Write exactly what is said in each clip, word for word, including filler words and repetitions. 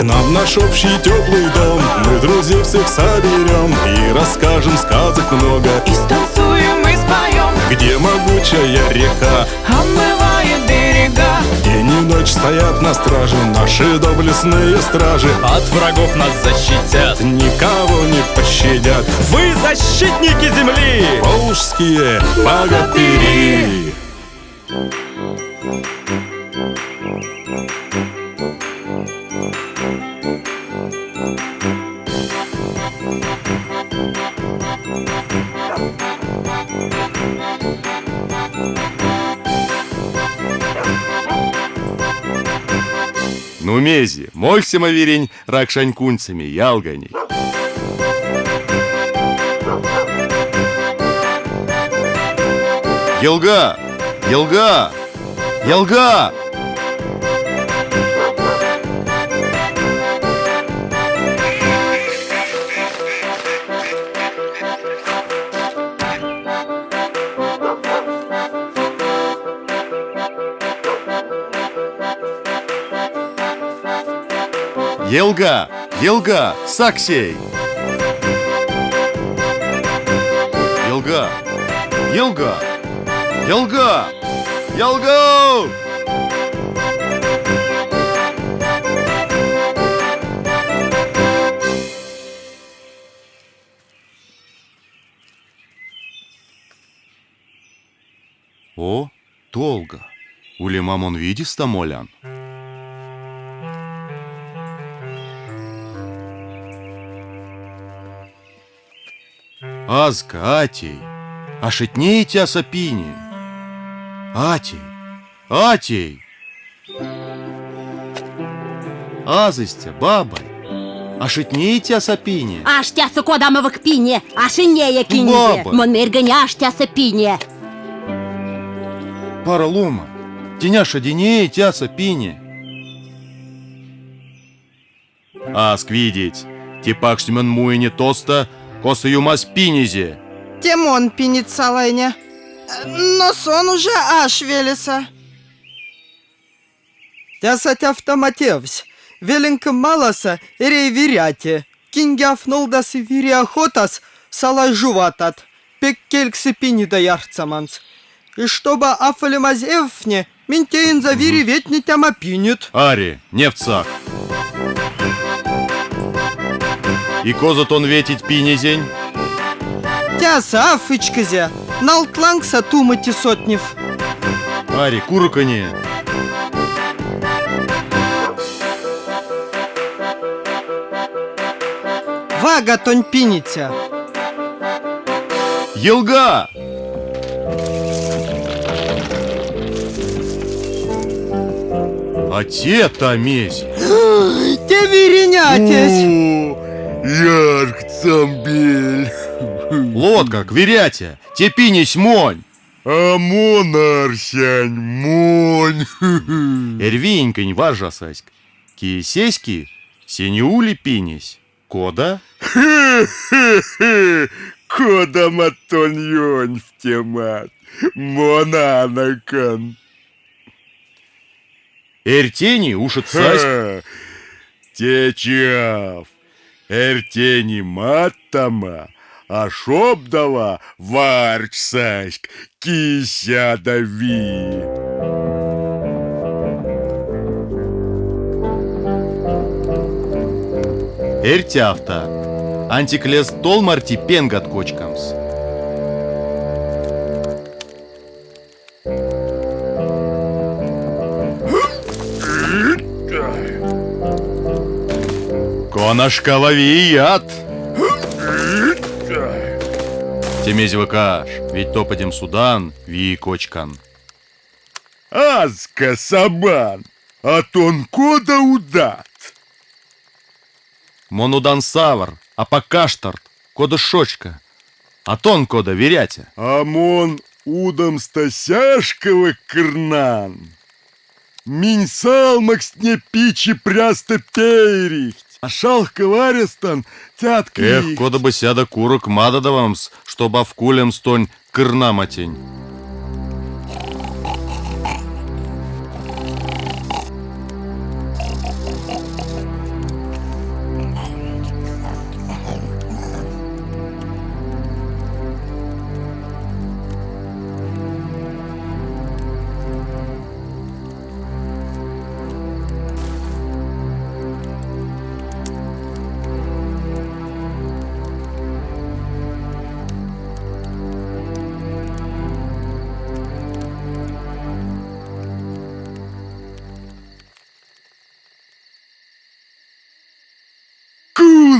Нам наш общий тёплый дом, мы друзей всех соберём и расскажем сказок много. И станцуем, и споём, где могучая река. Омывает берега. День и ночь стоят на страже наши доблестные стражи. От врагов нас защитят, никого не пощадят. Вы защитники земли, волжские богатыри. Ну, мезе, мольхсема вирень ракшань кунцеме, ялгани. Йылга! Йылга! Йылга! Йылга! Йылга! Саксей! Йылга! Йылга! Йылга! Йылга! О, толга. Улема мон видиста молян. Азка, атей, ашетнеи тяса пине? Атей, атей! Азыстя, бабай, ашетнеи тяса пине? Аштяса кодама век пине, ашиннея кинде. Бабай! Мон мергеня аштяса пине. Пара лома, тень ашединеи тяса пине? Ас видить, те паксьмӧн муине тоста, косо юмас пинезе. Те мон пинит салайне. Но сон уже аш велеса. Тяса тяфта ма тевсь, веленкӧ маласа эрей виряте. Кинге аф нолдасы вири охотас, салай жуватат. Пек кельксӧ пини да яртсаманц. И штоба аф улемазь эфне, минь теинза вири ветнитяма пинит. Ари, невтсак. И козо тон ветит пинезень? Тяса аф ичкызе, налтлангса тумыти сотниф. Ари, курок ини. Вага тонь пинитя. Йылга! А те та мезе? Те вирень атесь. О, яргт самбель. Лоткак, вирятя, те пинесь монь. А мон арсянь, монь. Эрьвиинькинь важа саськ. Ки сеськи, сени ули пинесь. Кода? Хе-хе-хе! Кода ма тон ёнфтемат? Мон анокан. Эртени ушедсаськ. Ха! Течи аф. Эртени маттама, а шобдава варчсаськ. Кисяда ви. Эртявта. Антиклес толмарти пенгат кочкамс. Конашка вави яд! Те мезе векаш, ведь топодем судан, ви кочкан. Азка, сабан, а тон кода удат? Мон удан савр, апак каштарт, кода шочка. А тон кода, вирятя? А мон удомста сяшкова кырнан. Минь салмакстне пичи пряста пейрихть, а шалкова арестан тятка. Эх, кода бы сяда курок мадодавамс, штоба аф кулемс тонь кырнаматень.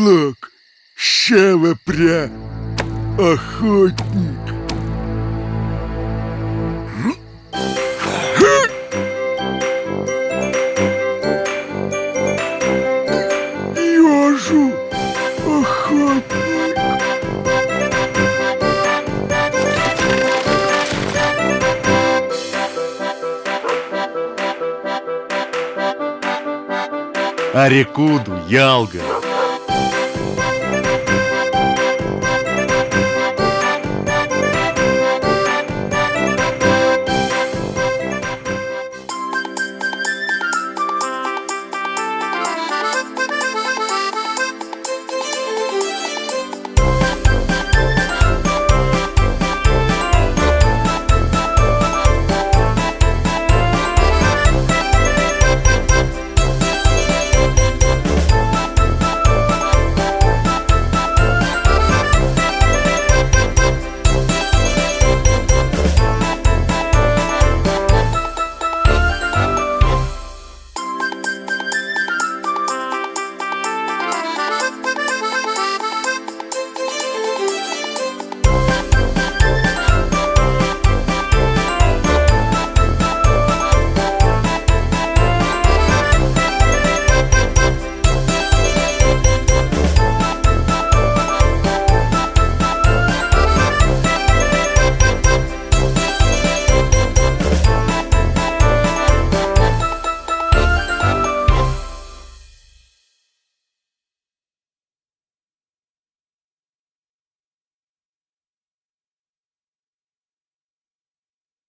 Лок, ща вопря, охотник. Ёжу, охотник. Арекуду, ялга,